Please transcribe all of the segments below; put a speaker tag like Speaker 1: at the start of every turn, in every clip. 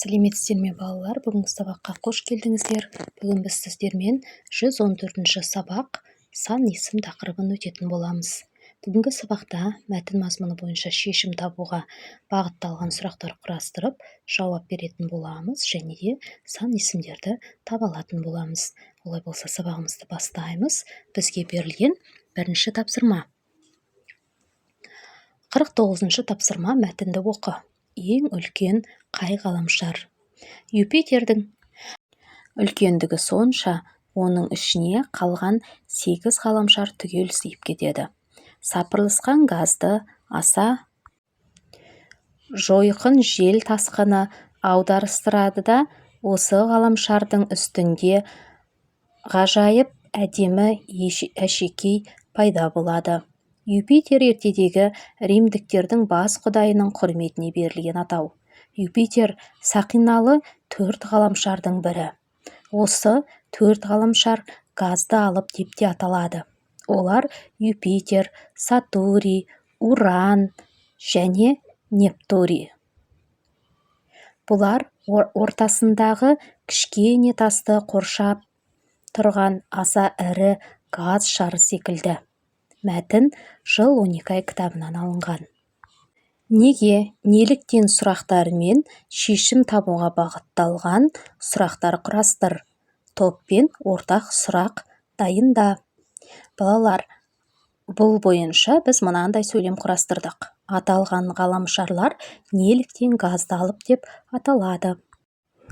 Speaker 1: Сәлеметсіздер ме, балалар! Бүгінгі сабаққа қош келдіңіздер! Бүгін біз сіздермен 114-ші сабақ, «Сан есім» тақырыбын өтетін боламыз. Бүгінгі сабақта мәтін мазмұны бойынша шешім табуға бағытталған сұрақтар құрастырып, жауап беретін боламыз және де сан есімдерді таба алатын боламыз. Олай болса, сабағымызды бастаймыз. Бізге берілген бірінші тапсырма, 49-шы тапсырма. Мәтінді оқы. Ең үлкен қай ғаламшар? Юпитердің үлкендігі сонша, оның ішіне қалған сегіз ғаламшар түгел сыйып кетеді. Сапырылысқан газды аса жойқын жел тасқыны аударыстырады да, осы ғаламшардың үстінде ғажайып әдемі әшекей пайда болады. Юпитер — ертедегі римдіктердің бас құдайының құрметіне берілген атау. Юпитер — сақиналы төрт ғаламшардың бірі. Осы төрт ғаламшар газды алып деп те аталады. Олар — Юпитер, Сатурий, Уран және Нептурий. Бұлар ортасындағы кішкене тасты қоршап тұрған аса ірі газ шары секілді. Мәтін «Жыл 12 ай» кітабынан алынған. Неге, неліктен сұрақтарымен шешім табуға бағытталған сұрақтар құрастыр. Топпен ортақ сұрақ дайында. Балалар, бұл бойынша біз мынандай сөйлем құрастырдық: Аталған ғаламшарлар неліктен газды алып деп аталады?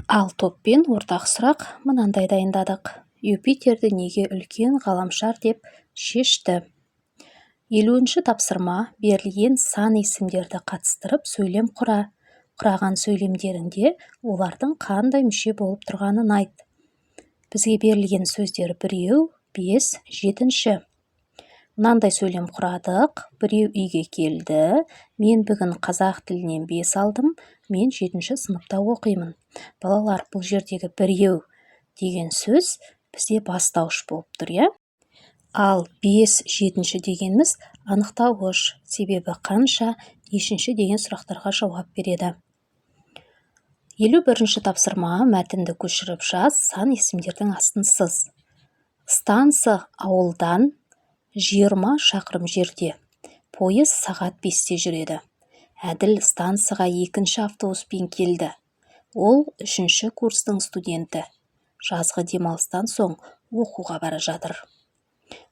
Speaker 1: Ал топпен ортақ сұрақ мынандай дайындадық: Юпитерді неге үлкен ғаламшар деп шешті? 50-ші тапсырма. Берілген сан есімдерді қатыстырып, сөйлем құра. Құраған сөйлемдеріңде олардың қандай мүше болып тұрғанын айт. Бізге берілген сөздер: біреу, бес, жетінші. Мынандай сөйлем құрадық: Біреу үйге келді. Мен бүгін қазақ тілінен 5 алдым. Мен жетінші сыныпта оқимын. Балалар, бұл жердегі «біреу» деген сөз бізде бастауыш болып тұр, иә? Ал «бес», «жетінші» дегеніміз анықтауыш, себебі қанша, нешінші деген сұрақтарға жауап береді. 51-ші тапсырма. Мәтінді көшіріп жаз, сан есімдердің астын сыз. Станса ауылдан 20 шақырым жерде. Пойыз сағат 5-те жүреді. Әділ стансаға екінші автобуспен келді. Ол үшінші курстың студенті, жазғы демалыстан соң оқуға бара жатыр.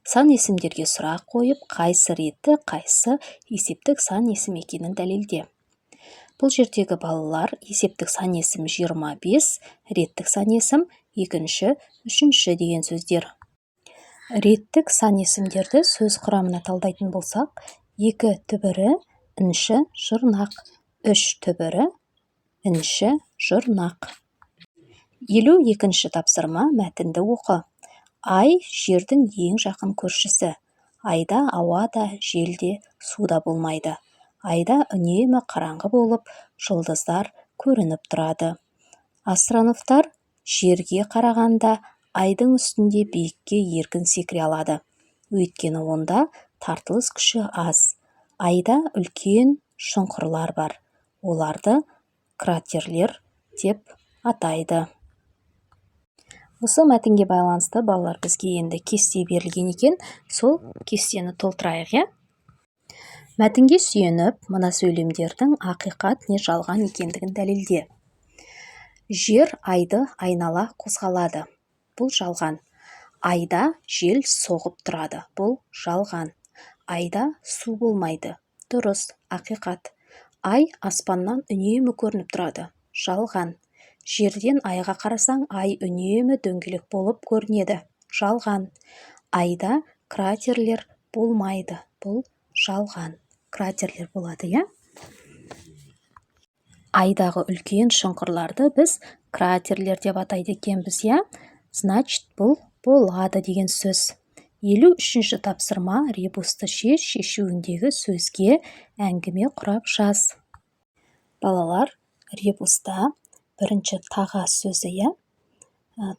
Speaker 1: Сан есімдерге сұрақ қойып, қайсы ретті, қайсы есептік сан есім екенін дәлелде. Бұл жердегі, балалар, есептік сан есім 25, реттік сан есім екінші, үшінші деген сөздер. Реттік сан есімдерді сөз құрамына талдайтын болсақ: екі түбірі, інші, жұрнақ; үш түбірі, інші, жұрнақ. 52-ші тапсырма. Мәтінді оқы. Ай — жердің ең жақын көршісі. Айда ауа да, жел де, су да болмайды. Айда үнемі қараңғы болып, жұлдыздар көрініп тұрады. Астронавттар жерге қарағанда айдың үстінде биікке еркін секіре алады, өйткені онда тартылыс күші аз. Айда үлкен шұңқырлар бар, оларды кратерлер деп атайды. Осы мәтінге байланысты, балалар, бізге енді кесте берілген екен, сол кестені толтырайық, иә? Мәтінге сүйеніп, мына сөйлемдердің ақиқат не жалған екендігін дәлелде. Жер айды айнала қозғалады. Бұл жалған. Айда жел соғып тұрады. Бұл жалған. Айда су болмайды. Дұрыс, ақиқат. Ай аспаннан үнемі көрініп тұрады. Жалған. Жерден айға қарасаң, ай үнемі дөңгелек болып көрінеді. Жалған. Айда кратерлер болмайды. Бұл жалған, кратерлер болады, иә? Айдағы үлкен шұңқырларды біз кратерлер деп атайды екенбіз, иә? Значит, бұл болады деген сөз. 53-ші тапсырма. Ребусты шеш, шешуіндегі сөзге әңгіме құрап жаз. Балалар, ребуста бірінші «таға» сөзі, иә?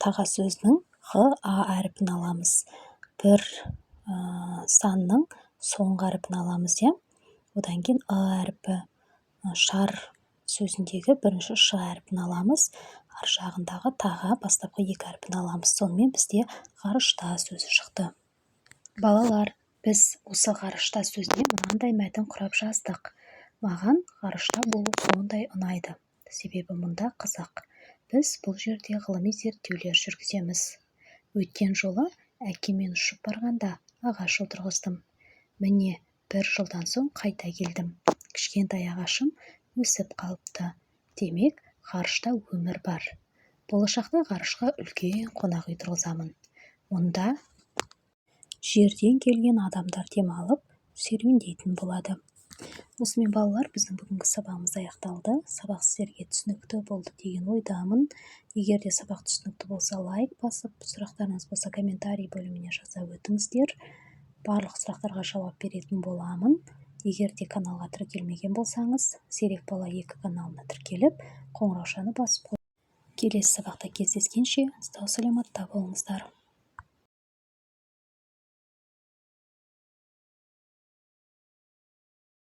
Speaker 1: Таға сөзінің «ғ», «а» әрпін аламыз. Бір санның соңғы әрпін аламыз, иә? Одан кейін «ы» әрпі, шар Сөзіндегі бірінші «ш» әрпін аламыз, ар жағындағы «та»ға бастапқы екі әрпін аламыз. Сонымен бізде «ғарышта» сөзі шықты. Балалар, біз осы «ғарышта» сөзіне мынандай мәтін құрап жаздық. Маған ғарышта болу сондай ұнайды, себебі мұнда қызық. Біз бұл жерде ғылыми зерттеулер жүргіземіз. Өткен жолы әкеммен ұшып барғанда ағаш отырғыздым. Міне, бір жылдан соң қайта келдім. Кішкентай ағашым өсіп қалыпты. Демек, ғарышта өмір бар. Болашақта ғарышқа үлкен қонақ үй тұрғызамын. Мұнда жерден келген адамдар демалып, серуендейтін болады. Осымен, балалар, біздің бүгінгі сабағымыз аяқталды. Сабақ сіздерге түсінікті болды деген ойдамын. Егер де сабақ түсінікті болса, лайк басып, сұрақтарыңыз болса, комментарий бөліміне жаза өтіңіздер. Барлық сұрақтарға жауап беретін боламын. Егер де каналға тіркелмеген болсаңыз, «Зерек бала 2» каналына тіркеліп, қоңыраушаны басып қой. Келесі сабақта кездескенше, сау саламатта болыңыздар.